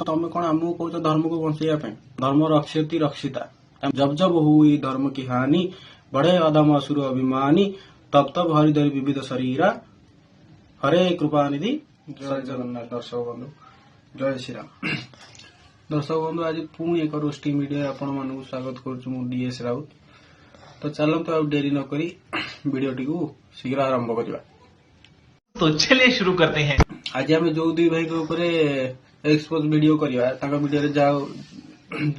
ତମେ କଣ ଆମକୁ କହୁଛ ଧର୍ମକୁ ବଞ୍ଚେଇବା ପାଇଁ? ଧର୍ମ ରକ୍ଷତି ରକ୍ଷିତା। जब जब हुई धर्म की हानि, बढ़े अधम असुर अभिमानी, तब तब हरि धरि विविध शरीरा, ହରେ କୃପା ନିଧି। ଜୟ ଜଗନ୍ନାଥ ଦର୍ଶକ ବନ୍ଧୁ, ଜୟ ଶ୍ରୀରାମ। ଦର୍ଶକ ବନ୍ଧୁ, ଆଜି ପୁଣି ଏକ ରୋଷ୍ଟିଂ ଭିଡ଼ିଓ ଆପଣମାନଙ୍କୁ ସ୍ୱାଗତ କରୁଛୁ। ମୁଁ ଡିଏସ୍ ରାଉତ। ତ ଚାଲନ୍ତୁ, ଆଉ ଡେରି ନକରି ଭିଡ଼ିଓଟିକୁ ଶୀଘ୍ର ଆରମ୍ଭ କରିବା। तो चलिए शुरू करते हैं। ଆଜି ଆମେ ଯୋଉ ଦୁଇ ଭାଇଙ୍କ ଉପରେ ଏକ୍ସପୋଜ ଭିଡିଓ କରିବା, ତାଙ୍କ ଭିଡିଓରେ ଯାଉ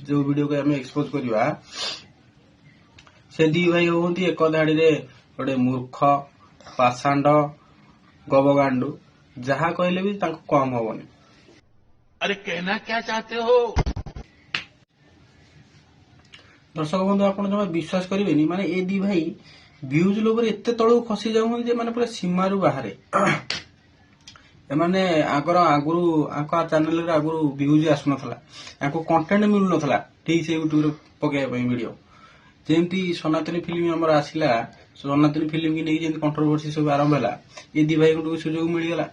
ଯୋଉ ଭିଡିଓକୁ ଆମେ ଏକ୍ସପୋଜ କରିବା, ସେ ଦି ଭାଇ ହୁଅନ୍ତି ଏକ ଧାଡିରେ ଗୋଟେ ମୂର୍ଖ, ପାଷାଣ୍ଡ, ଗବଗାଣ୍ଡୁ, ଯାହା କହିଲେ ବି ତାଙ୍କୁ କମ ହବନି। अरे, कहना क्या चाहते हो? ଦର୍ଶକ ବନ୍ଧୁ, ଆପଣ ଜମା ବିଶ୍ୱାସ କରିବେନି, ମାନେ ଏ ଦି ଭାଇ ଭ୍ୟୁଜ ଲୋଭରେ ଏତେ ତଳକୁ ଖସି ଯାଉଛନ୍ତି ଯେ ମାନେ ପୁରା ସୀମାରୁ ବାହାରେ। ଏମାନେ ଆଗର ଆଗରୁ ଆଙ୍କ ଚ୍ୟାନେଲରେ ଆଗରୁ ଭ୍ୟୁଜ ଆସୁନଥିଲା, ୟାଙ୍କୁ କଣ୍ଟେଣ୍ଟ ମିଳୁନଥିଲା ଠିକ ସେ ୟୁଟ୍ୟୁବରେ ପକେଇବା ପାଇଁ ଭିଡିଓ। ଯେମିତି ସନାତନୀ ଫିଲ୍ମ ଆମର ଆସିଲା, ସନାତନୀ ଫିଲ୍ମ କି ନେଇକି ଯେମିତି କଣ୍ଟ୍ରୋଭର୍ସି ସବୁ ଆରମ୍ଭ ହେଲା, ଏ ଦି ଭାଇଙ୍କୁ ଟିକେ ସୁଯୋଗ ମିଳିଗଲା।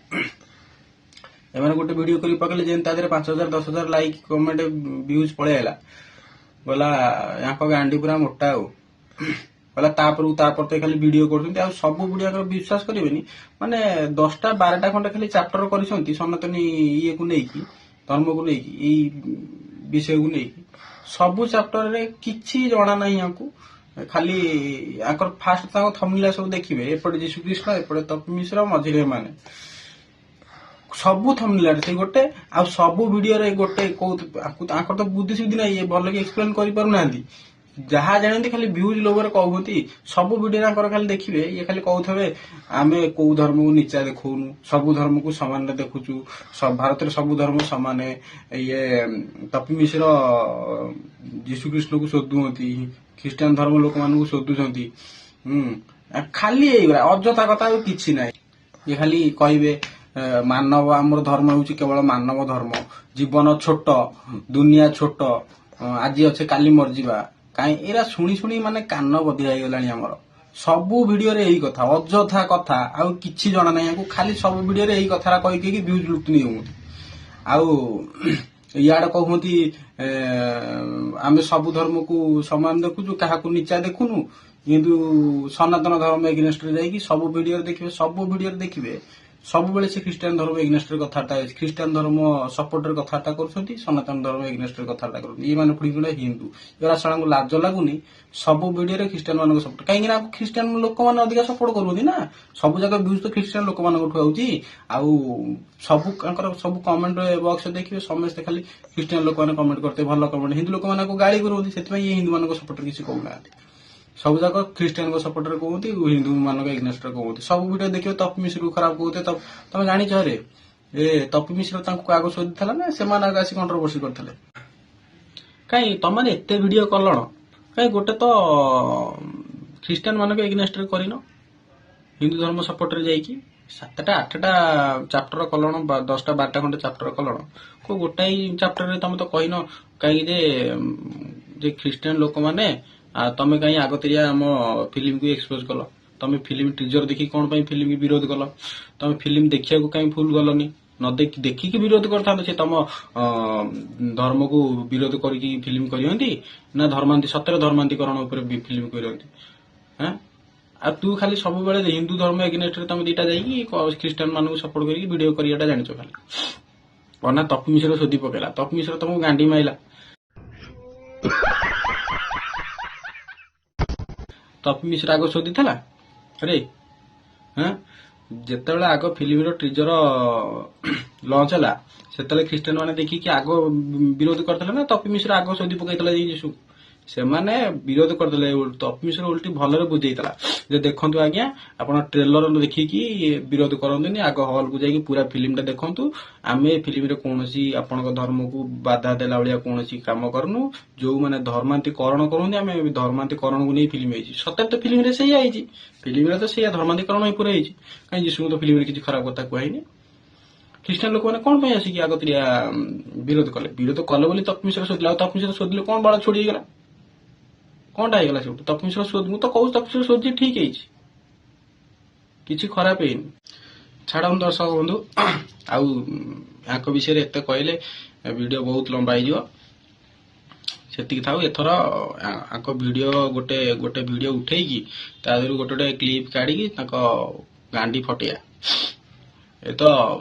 ଏମାନେ ଗୋଟେ ଭିଡିଓ କରି ପକେଇଲେ, ଯେମିତି ତା ଦେହରେ 5,000, 10,000 ଲାଇକ୍, କମେଣ୍ଟ, ଭ୍ୟୁଜ ପଳେଇ ଆଇଲା, ଗଲା ୟାଙ୍କ ଗାଣ୍ଡି ପୁରା ମୋଟା। ଆଉ ଗଲା ତାପରକୁ ତାପରେ ତ ଖାଲି ଭିଡିଓ କରୁଛନ୍ତି। ଆଉ ସବୁ ଭିଡିଓ ବିଶ୍ୱାସ କରିବେନି, ମାନେ 10ଟା 12ଟା ଖଣ୍ଡେ ଖାଲି ଚାପ୍ଟର କରିଛନ୍ତି ସନାତନୀ ଇଏକୁ ନେଇକି, ଧର୍ମକୁ ନେଇକି, ଏଇ ବିଷୟକୁ ନେଇକି। ସବୁ ଚାପ୍ଟରରେ କିଛି ଜଣା ନାହିଁ ୟାଙ୍କୁ। ଖାଲି ୟାଙ୍କର ଫାଷ୍ଟ ତାଙ୍କ ଥମ୍ବନେଲ ସବୁ ଦେଖିବେ, ଏପଟେ ଯୀଶୁ ଖ୍ରୀଷ୍ଟ, ଏପଟେ ତପି ମିଶ୍ର, ମଝିରେ ଏମାନେ। ସବୁ ଥମ୍ବନେଲରେ ସେଇ ଗୋଟେ, ଆଉ ସବୁ ଭିଡିଓରେ ଗୋଟେ। କୋଉ ତାଙ୍କର ତ ବୁଦ୍ଧି ସୁଦ୍ଧି ନାହିଁ, ଇଏ ଭଲ କି ଏକ୍ସପ୍ଲେନ କରିପାରୁନାହାନ୍ତି। ଯାହା ଜାଣନ୍ତି ଖାଲି ଭ୍ୟୁଜ ଲୋଭରେ କହୁଛନ୍ତି। ସବୁ ଭିଡିଓ ତାଙ୍କର ଖାଲି ଦେଖିବେ, ଇଏ ଖାଲି କହୁଥିବେ, ଆମେ କୋଉ ଧର୍ମକୁ ନିଚା ଦେଖଉନୁ, ସବୁ ଧର୍ମକୁ ସମାନରେ ଦେଖୁଛୁ, ଭାରତରେ ସବୁ ଧର୍ମ ସମାନ। ଇଏ ତପି ମିଶ୍ର ଯୀଶୁ ଖ୍ରୀଷ୍ଟକୁ ଶୋଧୁଛନ୍ତି, ଖ୍ରୀଷ୍ଟିଆନ ଧର୍ମ ଲୋକମାନଙ୍କୁ ଶୋଧୁଛନ୍ତି। ଖାଲି ଏଇଗୁରା ଅଯଥା କଥା, ଆଉ କିଛି ନାହିଁ। ଇଏ ଖାଲି କହିବେ, ମାନବ, ଆମର ଧର୍ମ ହେଉଛି କେବଳ ମାନବ ଧର୍ମ, ଜୀବନ ଛୋଟ, ଦୁନିଆ ଛୋଟ, ଆଜି ଅଛେ କାଲି ମରିଯିବା। କାଇଁ ଏରା ଶୁଣି ଶୁଣି ମାନେ କାନ ବଧିରା ହେଇଗଲାଣି ଆମର। ସବୁ ଭିଡିଓରେ ଏଇ କଥା, ଅଯଥା କଥା, ଆଉ କିଛି ଜଣା ନାହିଁ ୟାଙ୍କୁ। ଖାଲି ସବୁ ଭିଡିଓରେ ଏଇ କଥାଟା କହି କହିକି ଭ୍ୟୁଜ ଲୁଟି ନେଇ। ଆଉ ଇଆଡେ କହୁଛନ୍ତି, ଆମେ ସବୁ ଧର୍ମକୁ ସମାନ ଦେଖୁଛୁ, କାହାକୁ ନିଚା ଦେଖୁନୁ। କିନ୍ତୁ ସନାତନ ଧର୍ମ ଏଗେନଷ୍ଟରେ ଯାଇକି ସବୁ ଭିଡିଓରେ ଦେଖିବେ, ସବୁ ଭିଡିଓରେ ଦେଖିବେ, ସବୁବେଳେ ସେ ଖ୍ରୀଷ୍ଟିଆନ ଧର୍ମ ଏଗେନଷ୍ଟରେ କଥାବାର୍ତ୍ତା, ଖ୍ରୀଷ୍ଟିଆନ ଧର୍ମ ସପୋର୍ଟରେ କଥାବାର୍ତ୍ତା କରୁଛନ୍ତି, ସନାତନ ଧର୍ମ ଏଗେନଷ୍ଟରେ କଥାବାର୍ତ୍ତା କରୁଛନ୍ତି। ଏମାନେ ପୁଣି ଗୋଟେ ହିନ୍ଦୁ, ଏଗୁରା ଶଳାଙ୍କୁ ଲାଜ ଲାଗୁନି? ସବୁ ଭିଡିଓରେ ଖ୍ରୀଷ୍ଟିଆନ ମାନଙ୍କ ସପୋର୍ଟ, କାହିଁକି ନା ଖ୍ରୀଷ୍ଟିଆନ ଲୋକମାନେ ଅଧିକା ସପୋର୍ଟ କରୁଛନ୍ତି ନା। ସବୁ ଯାକ ଭ୍ୟୁଜ ତ ଖ୍ରୀଷ୍ଟିଆନ ଲୋକମାନଙ୍କଠୁ ଆଉଛି। ଆଉ ସବୁ ତାଙ୍କର ସବୁ କମେଣ୍ଟ ବକ୍ସ ଦେଖିବେ, ସମସ୍ତେ ଖାଲି ଖ୍ରୀଷ୍ଟିଆନ ଲୋକମାନେ କମେଣ୍ଟ କରିଥିବେ, ଭଲ କମେଣ୍ଟ। ହିନ୍ଦୁ ଲୋକମାନଙ୍କୁ ଗାଳି କରୁଛନ୍ତି, ସେଥିପାଇଁ ଇଏ ହିନ୍ଦୁମାନଙ୍କ ସପୋର୍ଟରେ କିଛି କହୁନାହାନ୍ତି। ସବୁ ଯାକ ଖ୍ରୀଷ୍ଟିଆନଙ୍କ ସପୋର୍ଟରେ କୁହନ୍ତି, ହିନ୍ଦୁ ମାନଙ୍କ ଏଗେନଷ୍ଟରେ କୁହନ୍ତି। ସବୁ ଭିଡିଓ ଦେଖିବ, ତପି ମିଶ୍ରକୁ ଖରାପ କହୁଥିବେ। ତମେ ଜାଣିଛ ରେ, ଏ ତପି ମିଶ୍ର ତାଙ୍କୁ ଆଗ ଶୋଧିଥିଲା ନା ସେମାନେ ଆଗ ଆସି କଣ୍ଟ୍ରୋଭର୍ସି କରିଥିଲେ? କାଇଁ ତମେ ଏତେ ଭିଡିଓ କଲଣ, କାଇଁ ଗୋଟେ ତ ଖ୍ରୀଷ୍ଟିଆନ ମାନଙ୍କ ଏଗେନଷ୍ଟରେ କରିନ? ହିନ୍ଦୁ ଧର୍ମ ସପୋର୍ଟରେ ଯାଇକି 7ଟା 8ଟା ଚାପ୍ଟର କଲଣ, 10ଟା 12ଟା ଖଣ୍ଡେ ଚାପ୍ଟର କଲଣ, କୋଉ ଗୋଟାଏ ଚାପ୍ଟରରେ ତମେ ତ କହିନ କାହିଁକି ଯେ ଖ୍ରୀଷ୍ଟିଆନ ଲୋକମାନେ ତମେ କାହିଁ ଆଗତିରିଆ ଆମ ଫିଲ୍ମକୁ ଏକ୍ସପୋଜ କଲ? ତମେ ଫିଲ୍ମ ଟିଜର ଦେଖିକି କଣ ପାଇଁ ଫିଲ୍ମ ବିରୋଧ କଲ? ତମେ ଫିଲ୍ମ ଦେଖିବାକୁ କାହିଁ ଫୁଲ ଗଲନି? ନ ଦେଖି ଦେଖିକି ବିରୋଧ କରିଥାନ୍ତ। ସେ ତମ ଧର୍ମକୁ ବିରୋଧ କରିକି ଫିଲ୍ମ କରିହନ୍ତି ନା ଧର୍ମାନ୍ତି ସତରେ ଧର୍ମାନ୍ତୀକରଣ ଉପରେ ଫିଲ୍ମ କରନ୍ତି? ହାଁ, ଆଉ ତୁ ଖାଲି ସବୁବେଳେ ହିନ୍ଦୁ ଧର୍ମ ଏଗେନଷ୍ଟରେ ତମେ ଦିଟା ଯାଇକି ଖ୍ରୀଷ୍ଟିଆନ ମାନଙ୍କୁ ସପୋର୍ଟ କରିକି ଭିଡିଓ କରିବାଟା ଜାଣିଛ ଖାଲି। ଅନା, ତପି ମିଶ୍ର ଶୋଧି ପକେଇଲା, ତପି ମିଶ୍ର ତମକୁ ଗାଣ୍ଡି ମାଇଲା। ତପି ମିଶ୍ର ଆଗ ଶୋଧିଥିଲା ଆରେ? ହଁ, ଯେତେବେଳେ ଆଗ ଫିଲ୍ମର ଟିଜର ଲଞ୍ଚ ହେଲା, ସେତେବେଳେ ଖ୍ରୀଷ୍ଟିଆନ ମାନେ ଦେଖିକି ଆଗ ବିରୋଧ କରିଥିଲେ ନା ତପି ମିଶ୍ର ଆଗ ଶୋଧି ପକେଇଥିଲା ଯାଇକି ଯୀଶୁ? ସେମାନେ ବିରୋଧ କରିଦେଲେ, ତପି ମିଶ୍ର ଓଲଟି ଭଲରେ ବୁଝେଇଥିଲା ଯେ ଦେଖନ୍ତୁ ଆଜ୍ଞା, ଆପଣ ଟ୍ରେଲର ଦେଖିକି ବିରୋଧ କରନ୍ତୁନି, ଆଗ ହଲକୁ ଯାଇକି ପୁରା ଫିଲ୍ମଟା ଦେଖନ୍ତୁ। ଆମେ ଫିଲ୍ମରେ କୌଣସି ଆପଣଙ୍କ ଧର୍ମକୁ ବାଧା ଦେଲା ଭଳିଆ କୌଣସି କାମ କରୁନୁ। ଯୋଉମାନେ ଧର୍ମାନ୍ତୀକରଣ କରନ୍ତି, ଆମେ ଧର୍ମାନ୍ତୀକରଣକୁ ନେଇ ଫିଲ୍ମ ହେଇଛି। ସତରେ ତ ଫିଲ୍ମରେ ସେଇଆ ହେଇଛି, ଫିଲ୍ମରେ ତ ସେଇଆ ଧର୍ମାନ୍ତୀକରଣ ହିଁ ପୁରା ହେଇଛି। କାହିଁ ଯୀଶୁଙ୍କୁ ତ ଫିଲ୍ମରେ କିଛି ଖରାପ କଥା କୁହାହେଇନି। ଖ୍ରୀଷ୍ଟିଆନ ଲୋକମାନେ କଣ ପାଇଁ ଆସିକି ଆଗତିରିଆ ବିରୋଧ କଲେ? ବିରୋଧ କଲେ ବୋଲି ତପି ମିଶ୍ର ଶୋଧିଲା। ଆଉ ତପି ମିଶ୍ର ଶୋଧିଲେ କଣ ବାଳ ଛୋଡି ହେଇଗଲା? କଣଟା ହେଇଗଲା ସେଠୁ? ତପି ମିଶ୍ର ଶୋଧ, ମୁଁ ତ କହୁଛି ତପି ମିଶ୍ର ଶୋଧିଛି, ଠିକ ହେଇଛି, କିଛି ଖରାପ ହେଇନି। ଛାଡ଼ନ୍ତୁ ଦର୍ଶକ ବନ୍ଧୁ, ଆଉ ୟାଙ୍କ ବିଷୟରେ ଏତେ କହିଲେ ଭିଡ଼ିଓ ବହୁତ ଲମ୍ବା ହେଇଯିବ। ସେତିକି ଥାଉ। ଏଥର ୟାଙ୍କ ଭିଡ଼ିଓ ଗୋଟେ ଗୋଟେ ଭିଡ଼ିଓ ଉଠେଇକି ତା ଦେହରୁ ଗୋଟେ ଗୋଟେ କ୍ଲିପ୍ କାଢିକି ତାଙ୍କ ଗାଣ୍ଡି ଫଟେଇବା। ଏ ତ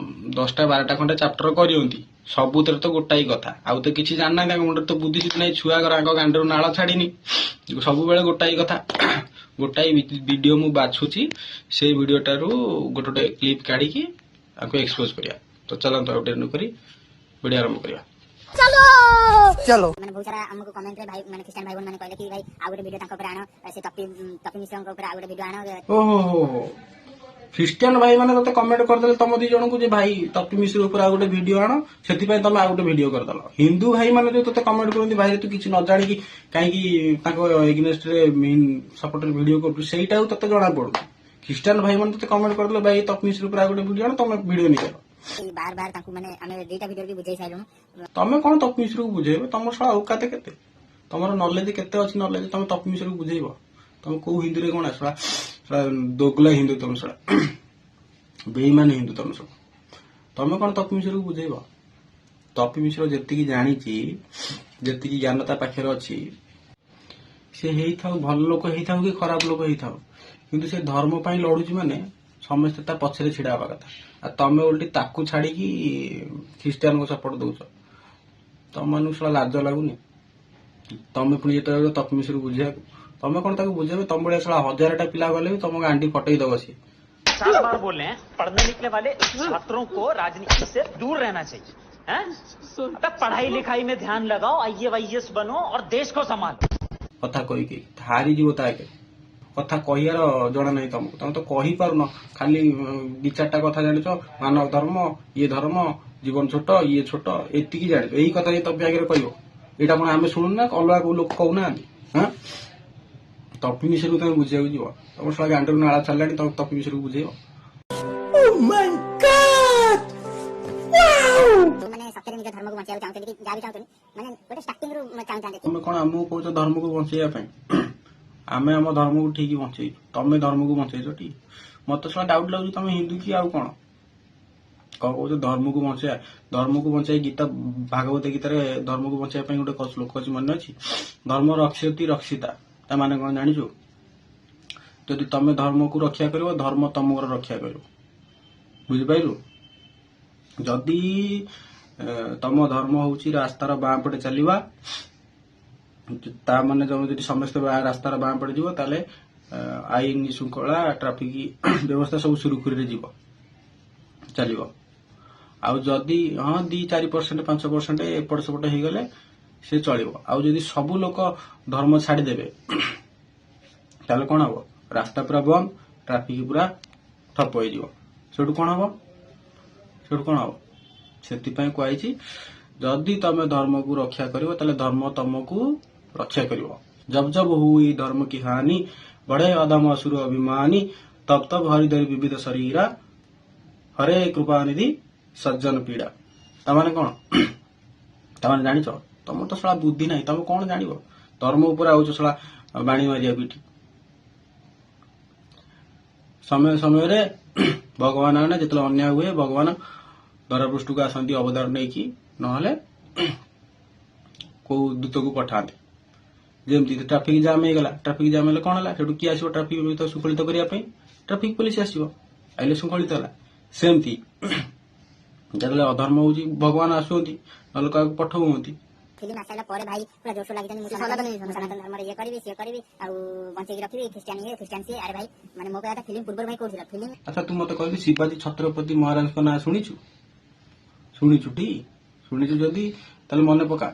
10ଟା 12ଟା ଖଣ୍ଡେ ଚାପ୍ଟର କରିଅନ୍ତି, ସବୁଥିରେ ତ ଗୋଟାଏ କଥା। ଆଉ ତ କିଛି ଜାଣିନାହାନ୍ତି। ତାଙ୍କ ମୁଣ୍ଡରେ ତ ବୁଦ୍ଧି ସୁଦ୍ଧି ନାହିଁ। ଛୁଆଙ୍କର ଆଙ୍କ ଗାଣ୍ଡିରୁ ନାଳ ଛାଡ଼ିନି। ସବୁବେଳେ ଗୋଟାଏ କଥା। ଗୋଟାଏ ଭିଡ଼ିଓ ମୁଁ ବାଛୁଛି, ସେଇ ଭିଡ଼ିଓଟାରୁ ଗୋଟେ ଗୋଟେ କ୍ଲିପ୍ କାଢିକି ତାକୁ ଏକ୍ସପୋଜ କରିବା। ତ ଚାଲନ୍ତୁ, ଆଉ ଡେରି ନକରି ଭିଡ଼ିଓ ଆରମ୍ଭ କରିବା। चलो। ମାନେ ବହୁତ ସାରା ଆମକୁ କମେଣ୍ଟରେ ଭାଇ ମାନେ, ଖ୍ରୀଷ୍ଟିଆନ ଭାଇ ଭଉଣୀ ମାନେ କହିଲେ କି ଭାଇ, ଆଉ ଗୋଟେ ଭିଡିଓ ତାଙ୍କ ଉପରେ ଆଣ, ସେ ତପି ତପି ମିଶ୍ରଙ୍କ ଉପରେ ଆଉ ଗୋଟେ ଭିଡିଓ ଆଣ। ଓହୋ ହୋ ହୋ, ଖ୍ରୀଷ୍ଟିଆନ ଭାଇ ମାନେ ତତେ କମେଣ୍ଟ କରିଦେଲେ ତମ ଦି ଜଣଙ୍କୁ ଯେ ଭାଇ, ତପି ମିଶ୍ର ଉପରେ ଆଉ ଗୋଟେ ଭିଡିଓ ଆଣ। ସେଥିପାଇଁ ତମେ ଆଉ ଗୋଟେ ଭିଡିଓ କରିଦେଲ। ହିନ୍ଦୁ ଭାଇ ମାନେ ଯୋଉ ତତେ କମେଣ୍ଟ କରନ୍ତି, ଭାଇ ତୁ କିଛି ନ ଜାଣିକି କାହିଁକି ତାଙ୍କ ଏଗନେଷ୍ଟରେ ସପୋର୍ଟରେ ଭିଡିଓ କରୁଛୁ, ସେଇଟା ଆଉ ତତେ ଜଣା ପଡୁନି। ଖ୍ରୀଷ୍ଟିଆନ ଭାଇ ମାନେ ତତେ କମେଣ୍ଟ କରିଦେଲେ, ଭାଇ, ତପି ମିଶ୍ର ଉପରେ ଆଉ ଗୋଟେ ଭିଡିଓ ଆଣ, ତମେ ଭିଡିଓ ନେଇଗଲ। ବାର ବାର ତାଙ୍କୁ ମାନେ ଆମେ ଦିଟା ଭିଡିଓ ବି ବୁଝେଇ ସାରିଲୁଣୁ। ତମେ କଣ ତପି ମିଶ୍ରକୁ ବୁଝେଇବ? ତମ ଶଳା ଔକାତ କେତେ? ତମର ନଲେଜ କେତେ ଅଛି? ନଲେଜ ତମେ ତପି ମିଶ୍ରକୁ ବୁଝେଇବ? ତମେ କୋଉ ହିନ୍ଦୁରେ କଣ? ଶଳା ଶଳା ଦୋଗଲା ହିନ୍ଦୁ ତମେ, ଶଳା ବେଇମାନ ହିନ୍ଦୁ ତମେ ସବୁ। ତମେ କଣ ତପି ମିଶ୍ରକୁ ବୁଝେଇବ? ତପି ମିଶ୍ର ଯେତିକି ଜାଣିଛି, ଯେତିକି ଜ୍ଞାନ ତା ପାଖରେ ଅଛି, ସେ ହେଇଥାଉ ଭଲ ଲୋକ ହେଇଥାଉ କି ଖରାପ ଲୋକ ହେଇଥାଉ, କିନ୍ତୁ ସେ ଧର୍ମ ପାଇଁ ଲଢୁଛି ମାନେ ସମସ୍ତେ ତା ପଛରେ ଛିଡା ହବା କଥା। ଆଉ ତମେ ଓଲଟି ତାକୁ ଛାଡିକି ଖ୍ରୀଷ୍ଟିଆନଙ୍କୁ ସପୋର୍ଟ ଦଉଛ। ତମମାନଙ୍କୁ ଶଳା ଲାଜ ଲାଗୁନି? ତମେ ପୁଣି ଯେତେବେଳେ ତପି ମିଶ୍ରକୁ ବୁଝେଇବାକୁ, ତମେ କଣ ତାକୁ ବୁଝେଇବ? ତମ ଭଳିଆ ଶଳା ହଜାରଟା ପିଲା ଗଲେ ବି ତମ ଗାଣ୍ଡି ଫଟେଇ ଦବ ସିଏ। 50 बार बोल रहे हैं, पढ़ने लिखने वाले छात्रों को राजनीति से दूर रहना चाहिए, हैं? अबे, पढ़ाई लिखाई में ध्यान लगाओ, आईएएस बनो और देश को संभालो। କଥା କହିକି ହାରିଯିବ ତା ଆଗରେ। କଥା କହିବାର ଜଣା ନାହିଁ ତମକୁ। ତମେ ତ କହିପାରୁନ। ଖାଲି ଦି ଚାରିଟା କଥା ଜାଣିଛ। ମାନବ ଧର୍ମ, ଇଏ ଧର୍ମ, ଜୀବନ ଛୋଟ, ଇଏ ଛୋଟ, ଏତିକି ଜାଣିଛ। ଏଇ କଥା ଯାଇ ତପି ଆଗରେ କହିବ? ଏଇଟା କଣ ଆମେ ଶୁଣୁନୁ ନା ଅଲଗା କୋଉ ଲୋକ କହୁନାହାନ୍ତି? ହଁ, ତପି ମିଶ୍ରକୁ ତମେ ବୁଝିବାକୁ ଯିବ? ତମ ଶଳା ଗାଣ୍ଡରୁ ନାଳ ଛାଡ଼ିଲାଣି, ତମେ ତପି ମିଶ୍ରକୁ ବୁଝେଇବ? ଯୋଉମାନେ ସତରେ ନିଜ ଧର୍ମକୁ ବଞ୍ଚେଇବାକୁ ଚାହୁଁଛନ୍ତି କି ଯାହା ବି ଚାହୁଁଛନ୍ତି, ମାନେ ଗୋଟେ ଷ୍ଟାର୍ଟିଂ ରୁ ଚାହୁଁଥାନ୍ତି। ତମେ କଣ ଆମକୁ କହୁଛ ଧର୍ମକୁ ବଞ୍ଚେଇବା ପାଇଁ? ଆମେ ଆମ ଧର୍ମକୁ ଠିକ ବଞ୍ଚେଇଛୁ। ତମେ ଧର୍ମକୁ ବଞ୍ଚେଇଛ ଟି? ମତେ ଶଳା ଡାଉଟ ଲାଗୁଛି ତମେ ହିନ୍ଦୁ କି ଆଉ କଣ। କଣ କହୁଛ ଧର୍ମକୁ ବଞ୍ଚେଇବା, ଧର୍ମକୁ ବଞ୍ଚେଇ? ଗୀତା, ଭାଗବତ ଗୀତାରେ ଧର୍ମକୁ ବଞ୍ଚେଇବା ପାଇଁ ଗୋଟେ ଶ୍ଲୋକ ଅଛି, ମନେ ଅଛି? ଧର୍ମ ରକ୍ଷତି ରକ୍ଷିତା। ତା ମାନେ କଣ ଜାଣିଛୁ? ଯଦି ତମେ ଧର୍ମକୁ ରକ୍ଷା କରିବ, ଧର୍ମ ତମର ରକ୍ଷା କରିବ। ବୁଝିପାରିଲୁ? ଯଦି ତମ ଧର୍ମ ହଉଛି ରାସ୍ତାର ବାଁ ପଟେ ଚାଲିବା, ତା ମାନେ ତମେ ଯଦି ସମସ୍ତେ ରାସ୍ତାର ବାଁ ପଟେ ଯିବ, ତାହେଲେ ଆଇନ ଶୃଙ୍ଖଳା, ଟ୍ରାଫିକ ବ୍ୟବସ୍ଥା ସବୁ ସୁରୁଖୁରୁରେ ଯିବ, ଚାଲିବ। ଆଉ ଯଦି ହଁ 2-4%, 5% ଏପଟ ସେପଟ ହେଇଗଲେ ସେ ଚଳିବ। ଆଉ ଯଦି ସବୁ ଲୋକ ଧର୍ମ ଛାଡ଼ିଦେବେ, ତାହେଲେ କଣ ହବ? ରାସ୍ତା ପୁରା ବନ୍ଦ, ଟ୍ରାଫିକ ପୁରା ଠପ ହେଇଯିବ। ସେଠୁ କଣ ହବ? ସେଠୁ କଣ ହବ? ସେଥିପାଇଁ କୁହାଯାଇଛି, ଯଦି ତମେ ଧର୍ମକୁ ରକ୍ଷା କରିବ, ତାହେଲେ ଧର୍ମ ତମକୁ ରକ୍ଷା କରିବ। जब जब हुई धर्म की हानि, बढ़े अधम असुर अभिमानी, तब तब हरि धरि विविध शरीरा, हरे कृपा निधि सज्जन पीड़ा। ତା ମାନେ କଣ? ତା ମାନେ ଜାଣିଛ? ତମର ତ ଶଳା ବୁଦ୍ଧି ନାହିଁ, ତମେ କଣ ଜାଣିବ? ଧର୍ମ ଉପରେ ଆଉଛ ଶଳା ବାଣି ମାରିବାକୁ ଏଠି। ସମୟ ସମୟରେ ଭଗବାନ ମାନେ ଯେତେବେଳେ ଅନ୍ୟାୟ ହୁଏ, ଭଗବାନ ଧରାପୃଷ୍ଠକୁ ଆସନ୍ତି ଅବତାର ନେଇକି, ନହେଲେ କୋଉ ଦୂତକୁ ପଠାନ୍ତି। ଯେମିତି ଟ୍ରାଫିକ ଜାମ୍ ହେଇଗଲା। ଟ୍ରାଫିକ ଜାମ୍ ହେଲେ କଣ ହେଲା? ସେଠୁ କିଏ ଆସିବ ଟ୍ରାଫିକ ବ୍ୟବସ୍ଥା ଶୃଙ୍ଖଳିତ କରିବା ପାଇଁ? ଟ୍ରାଫିକ ପୋଲିସ ଆସିବ। ଆଇଲେ ଶୃଙ୍ଖଳିତ ହେଲା। ସେମିତି ଯେତେବେଳେ ଅଧର୍ମ ହଉଛି, ଭଗବାନ ଆସୁଛନ୍ତି, ନହେଲେ କାହାକୁ ପଠଉଛନ୍ତି। ଫିଲ୍ମ ଆସିଲା ପରେ ଭାଇ ପୁରା ଜୋରସୋର ଲାଗିଛନ୍ତି, ମୁଁ ସନାତନ ଧର୍ମରେ ଇଏ କରିବି, ସିଏ କରିବି, ଆଉ ବଞ୍ଚେଇକି ରଖିବି, ଖ୍ରୀଷ୍ଟିଆନ ଇଏ, ଖ୍ରୀଷ୍ଟିଆନ ସିଏ। ଆରେ ଭାଇ, ମାନେ ମୋ କହିବା କଥା, ଫିଲ୍ମ ପୂର୍ବରୁ ଭାଇ କୋଉଠି ଥିଲା ଫିଲ୍ମ? ଆଚ୍ଛା, ତୁ ମତେ କହିଲୁ, ଶିବାଜୀ ଛତ୍ରପତି ମହାରାଜଙ୍କ ନାଁ ଶୁଣିଛୁ? ଶୁଣିଛୁ ଟି? ଶୁଣିଛୁ ଯଦି ତାହେଲେ ମନେ ପକା,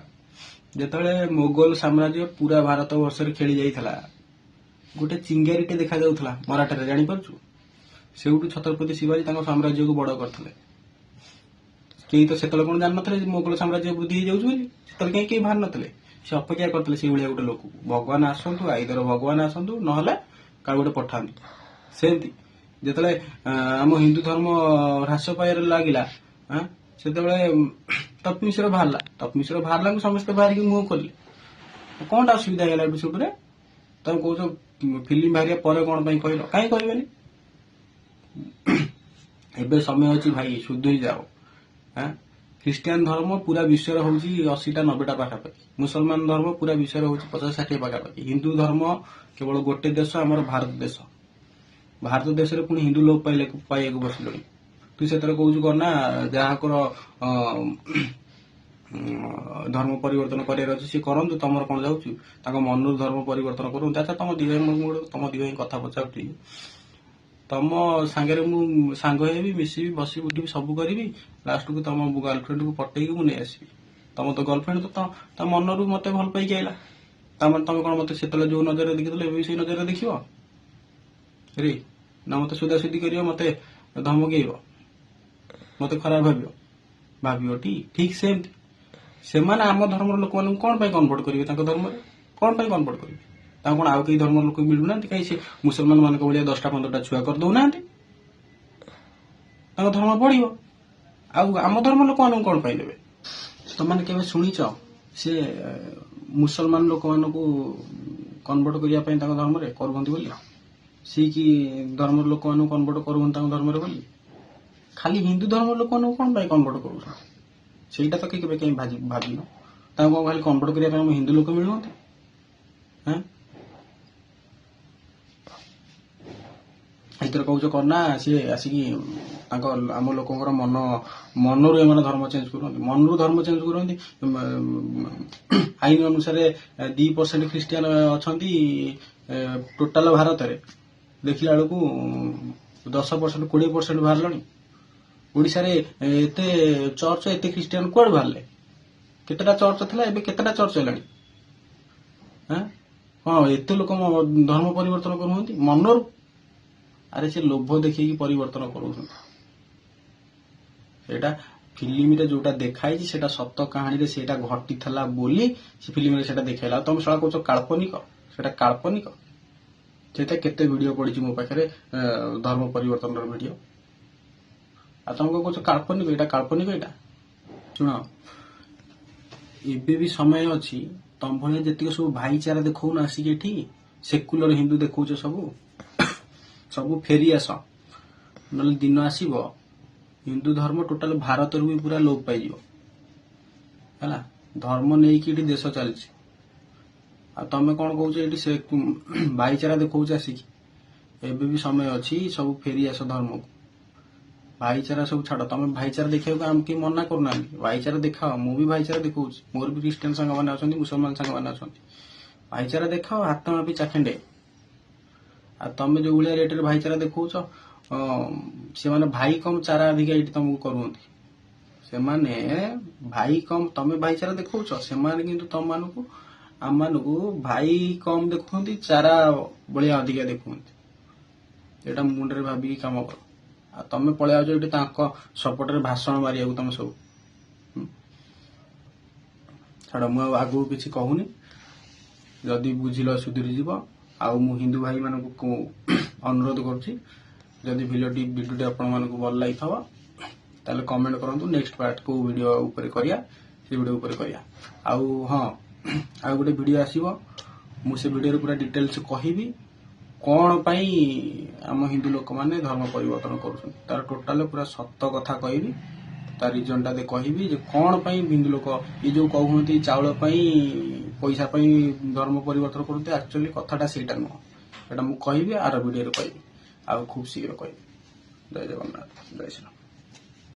ଯେତେବେଳେ ମୋଗଲ ସାମ୍ରାଜ୍ୟ ପୁରା ଭାରତ ବର୍ଷରେ ଖେଳି ଯାଇଥିଲା, ଗୋଟେ ଚିଙ୍ଗାରିଟେ ଦେଖା ଯାଉଥିଲା ମରାଠାରେ, ଜାଣିପାରୁଛୁ? ସେଇଠୁ ଛତ୍ରପତି ଶିବାଜୀ ତାଙ୍କ ସାମ୍ରାଜ୍ୟକୁ ବଡ କରିଥିଲେ। କେହି ତ ସେତେବେଳେ କଣ ଜାଣିନଥିଲେ ଯେ ମୋଗଲ ସାମ୍ରାଜ୍ୟ ବୃଦ୍ଧି ହେଇଯାଉଛି ବୋଲି। ସେତେବେଳେ କାହିଁ କେହି ବାହାରି ନଥିଲେ। ସେ ଅପେକ୍ଷା କରିଥିଲେ ସେଇଭଳିଆ ଗୋଟେ ଲୋକକୁ, ଭଗବାନ ଆସନ୍ତୁ, ଆଇଦର ଭଗବାନ ଆସନ୍ତୁ, ନହେଲେ କାହାକୁ ଗୋଟେ ପଠାନ୍ତୁ। ସେମିତି ଯେତେବେଳେ ଆମ ହିନ୍ଦୁ ଧର୍ମ ହ୍ରାସ ପାଇବାରେ ଲାଗିଲା, ସେତେବେଳେ ତପି ମିଶ୍ର ବାହାରିଲା। ତପି ମିଶ୍ର ବାହାରିଲା, ସମସ୍ତେ ବାହାରିକି ମୁହଁ ଖୋଲିଲେ। କଣଟା ଅସୁବିଧା ହେଇଗଲା ଏଠୁ ସେଠୁରେ? ତମେ କହୁଛ ଫିଲ୍ମ ବାହାରିବା ପରେ କଣ ପାଇଁ କହିଲ? କାହିଁ କହିବେନି? ଏବେ ସମୟ ଅଛି ଭାଇ, ସୁଧୁରି ଯାଅ। ଖ୍ରୀଷ୍ଟିଆନ ଧର୍ମ ପୁରା ବିଶ୍ୱରେ ହଉଛି 80ଟା 90ଟା ପାଖାପାଖି। ମୁସଲମାନ ଧର୍ମ ପୁରା ବିଶ୍ୱରେ ହଉଛି 50-60 ପାଖାପାଖି। ହିନ୍ଦୁ ଧର୍ମ କେବଳ ଗୋଟେ ଦେଶ, ଆମର ଭାରତ ଦେଶ। ଭାରତ ଦେଶରେ ପୁଣି ହିନ୍ଦୁ ଲୋପ ପାଇବାକୁ ବସିଲେଣି। ତୁ ସେଥିରେ କହୁଛୁ କଣ ନା ଯାହାଙ୍କର ଧର୍ମ ପରିବର୍ତ୍ତନ କରିବାର ଅଛି ସିଏ କରନ୍ତୁ, ତମର କଣ ଯାଉଛି? ତାଙ୍କ ମନରୁ ଧର୍ମ ପରିବର୍ତ୍ତନ କରନ୍ତୁ। ଆଚ୍ଛା, ତମ ଦି ଭାଇ, ମୁଁ ଗୋଟେ ତମ ଦି ଭାଇ କଥା ପଚାରୁଛି। ତମ ସାଙ୍ଗରେ ମୁଁ ସାଙ୍ଗ ହେବି, ମିଶିବି, ବସିବି, ଉଠିବି, ସବୁ କରିବି। ଲାଷ୍ଟକୁ ତମ ଗାର୍ଲଫ୍ରେଣ୍ଡକୁ ପଟେଇକି ମୁଁ ନେଇ ଆସିବି। ତମ ତ ଗର୍ଲଫ୍ରେଣ୍ଡ ତ ତା ମନରୁ ମତେ ଭଲ ପାଇକି ଆଇଲା। ତାମାନେ ତମେ କଣ ମତେ ସେତେବେଳେ ଯୋଉ ନଜରରେ ଦେଖିଥିଲ, ଏବେ ବି ସେଇ ନଜରରେ ଦେଖିବ ରେ? ନା ମତେ ସୁଦାସୁଦି କରିବ, ମତେ ଧମକେଇବ, ମତେ ଖରାପ ଭାବିବ? ଭାବିବ ଟି? ଠିକ ସେମିତି ସେମାନେ ଆମ ଧର୍ମର ଲୋକମାନଙ୍କୁ କଣ ପାଇଁ କନଭର୍ଟ କରିବେ? ତାଙ୍କ ଧର୍ମରେ କଣ ପାଇଁ କନଭର୍ଟ କରିବେ? ତାଙ୍କୁ କଣ ଆଉ କେହି ଧର୍ମର ଲୋକ ମିଳୁନାହାନ୍ତି? କାହିଁ ସେ ମୁସଲମାନ ମାନଙ୍କ ଭଳିଆ 10ଟା 15ଟା ଛୁଆ କରିଦଉନାହାନ୍ତି? ତାଙ୍କ ଧର୍ମ ବଢିବ। ଆଉ ଆମ ଧର୍ମ ଲୋକମାନଙ୍କୁ କଣ ପାଇଁ ନେବେ? ତମାନେ କେବେ ଶୁଣିଛ ସେ ମୁସଲମାନ ଲୋକମାନଙ୍କୁ କନଭର୍ଟ କରିବା ପାଇଁ ତାଙ୍କ ଧର୍ମରେ କରୁଛନ୍ତି ବୋଲି, ଶିଖ ଧର୍ମର ଲୋକମାନଙ୍କୁ କନଭର୍ଟ କରୁଛନ୍ତି ତାଙ୍କ ଧର୍ମରେ ବୋଲି? ଖାଲି ହିନ୍ଦୁ ଧର୍ମ ଲୋକମାନଙ୍କୁ କଣ ପାଇଁ କନଭର୍ଟ କରୁଛନ୍ତି, ସେଇଟା ତ କେହି କେବେ କାହିଁ ଭାବିନ। ତାଙ୍କୁ କଣ ଖାଲି କନଭର୍ଟ କରିବା ପାଇଁ ଆମ ହିନ୍ଦୁ ଲୋକ ମିଳୁନାହାନ୍ତି? ହେଁ, ଏଥିରେ କହୁଛ କଣ ନା ସିଏ ଆସିକି ତାଙ୍କ ଆମ ଲୋକଙ୍କର ମନରୁ ଏମାନେ ଧର୍ମ ଚେଞ୍ଜ କରୁଛନ୍ତି, ମନରୁ ଧର୍ମ ଚେଞ୍ଜ କରୁଛନ୍ତି। ଆଇନ ଅନୁସାରେ 2% ଖ୍ରୀଷ୍ଟିଆନ ଅଛନ୍ତି ଟୋଟାଲ ଭାରତରେ, ଦେଖିଲା ବେଳକୁ 10% 20% ବାହାରିଲାଣି। ଓଡ଼ିଶାରେ ଏତେ ଚର୍ଚ୍ଚ, ଏତେ ଖ୍ରୀଷ୍ଟିଆନ କୁଆଡୁ ବାହାରିଲେ? କେତେଟା ଚର୍ଚ୍ଚ ଥିଲା, ଏବେ କେତେଟା ଚର୍ଚ୍ଚ ହେଲାଣି? ହଁ, ଏତେ ଲୋକ ଧର୍ମ ପରିବର୍ତ୍ତନ କରୁଛନ୍ତି ମନରୁ? ଆରେ ସେ ଲୋଭ ଦେଖେଇକି ପରିବର୍ତ୍ତନ କରୁଛନ୍ତି। ସେଇଟା ଫିଲ୍ମରେ ଯୋଉଟା ଦେଖାଇଛି ସେଇଟା ସତ କାହାଣୀରେ ସେଇଟା ଘଟିଥିଲା ବୋଲି ସେ ଫିଲ୍ମରେ ସେଇଟା ଦେଖାଇଲା। ଆଉ ତମେ ଶଳା କହୁଛ କାଳ୍ପନିକ, ସେଇଟା କାଳ୍ପନିକ। ସେଇଟା କେତେ ଭିଡିଓ ପଡିଛି ମୋ ପାଖରେ ଧର୍ମ ପରିବର୍ତ୍ତନର ଭିଡିଓ। ଆଉ ତମେ କଣ କହୁଛ କାଳ୍ପନିକ? ଏଇଟା କାଳ୍ପନିକ ଏଇଟା? ଶୁଣ, ଏବେ ବି ସମୟ ଅଛି। ତମ ଭଳିଆ ଯେତିକି ସବୁ ଭାଇଚାରା ଦେଖଉନ ଆସିକି ଏଠି, ସେକୁଲର ହିନ୍ଦୁ ଦେଖଉଛ, ସବୁ ସବୁ ଫେରି ଆସ। ନହେଲେ ଦିନ ଆସିବ ହିନ୍ଦୁ ଧର୍ମ ଟୋଟାଲ ଭାରତରୁ ବି ପୁରା ଲୋପ ପାଇଯିବ। ହେଲା, ଧର୍ମ ନେଇକି ଏଠି ଦେଶ ଚାଲିଛି, ଆଉ ତମେ କଣ କହୁଛ ଏଠି ସେ ଭାଇଚାରା ଦେଖଉଛ ଆସିକି? ଏବେ ବି ସମୟ ଅଛି, ସବୁ ଫେରି ଆସ ଧର୍ମକୁ। ଭାଇଚାରା ସବୁ ଛାଡ। ତମେ ଭାଇଚାରା ଦେଖିବାକୁ ଆମେ କେହି ମନା କରୁନାହାନ୍ତି। ଭାଇଚାରା ଦେଖାଅ, ମୁଁ ବି ଭାଇଚାରା ଦେଖଉଛି। ମୋର ବି ଖ୍ରୀଷ୍ଟିଆନ ସାଙ୍ଗମାନେ ଅଛନ୍ତି, ମୁସଲମାନ ସାଙ୍ଗମାନେ ଅଛନ୍ତି। ଭାଇଚାରା ଦେଖାଅ, ହାତ ମାପି ଚାଖେଣ୍ଡେ। ଆଉ ତମେ ଯୋଉ ଭଳିଆ ରେଟରେ ଭାଇଚାରା ଦେଖଉଛ, ସେମାନେ ଭାଇ କମ ଚାରା ଅଧିକା ଏଇଠି ତମକୁ କରୁଛନ୍ତି। ସେମାନେ ଭାଇ କମ, ତମେ ଭାଇଚାରା ଦେଖଉଛ, ସେମାନେ କିନ୍ତୁ ତମମାନଙ୍କୁ ଆମମାନଙ୍କୁ ଭାଇ କମ ଦେଖୁଛନ୍ତି, ଚାରା ଭଳିଆ ଅଧିକା ଦେଖୁଛନ୍ତି। ଏଇଟା ମୁଣ୍ଡରେ ଭାବିକି କାମ କର। ଆଉ ତମେ ପଳେଇ ଆଉଛ ଏଠି ତାଙ୍କ ସପୋର୍ଟରେ ଭାଷଣ ମାରିବାକୁ ତମେ ସବୁ। ଛାଡ, ମୁଁ ଆଉ ଆଗକୁ କିଛି କହୁନି। ଯଦି ବୁଝିଲ ସୁଧୁରି ଯିବ। ଆଉ ମୁଁ ହିନ୍ଦୁ ଭାଇମାନଙ୍କୁ ଅନୁରୋଧ କରୁଛି, ଯଦି ଭିଡ଼ିଓଟି ଆପଣମାନଙ୍କୁ ଭଲ ଲାଗିଥିବ ତାହେଲେ କମେଣ୍ଟ କରନ୍ତୁ। ନେକ୍ସଟ ପାର୍ଟ କୋଉ ଭିଡ଼ିଓ ଉପରେ କରିବା, ସେ ଭିଡ଼ିଓ ଉପରେ କରିବା। ଆଉ ହଁ, ଆଉ ଗୋଟେ ଭିଡ଼ିଓ ଆସିବ, ମୁଁ ସେ ଭିଡ଼ିଓରେ ପୁରା ଡିଟେଲ୍ସ କହିବି କଣ ପାଇଁ ଆମ ହିନ୍ଦୁ ଲୋକମାନେ ଧର୍ମ ପରିବର୍ତ୍ତନ କରୁଛନ୍ତି। ତାର ଟୋଟାଲ ପୁରା ସତ କଥା କହିବି, ତା ରିଜନଟା କହିବି ଯେ କଣ ପାଇଁ ହିନ୍ଦୁ ଲୋକ ଏ ଯୋଉ କହୁଛନ୍ତି ଚାଉଳ ପାଇଁ ପଇସା ପାଇଁ ଧର୍ମ ପରିବର୍ତ୍ତନ କରନ୍ତି, ଆକ୍ଚୁଆଲି କଥାଟା ସେଇଟା ନୁହଁ। ସେଇଟା ମୁଁ କହିବି, ଆର ଭିଡ଼ିଓରେ କହିବି, ଆଉ ଖୁବ୍ ଶୀଘ୍ର କହିବି। ଜୟ ଜଗନ୍ନାଥ, ଜୟ ଶ୍ରୀରାମ।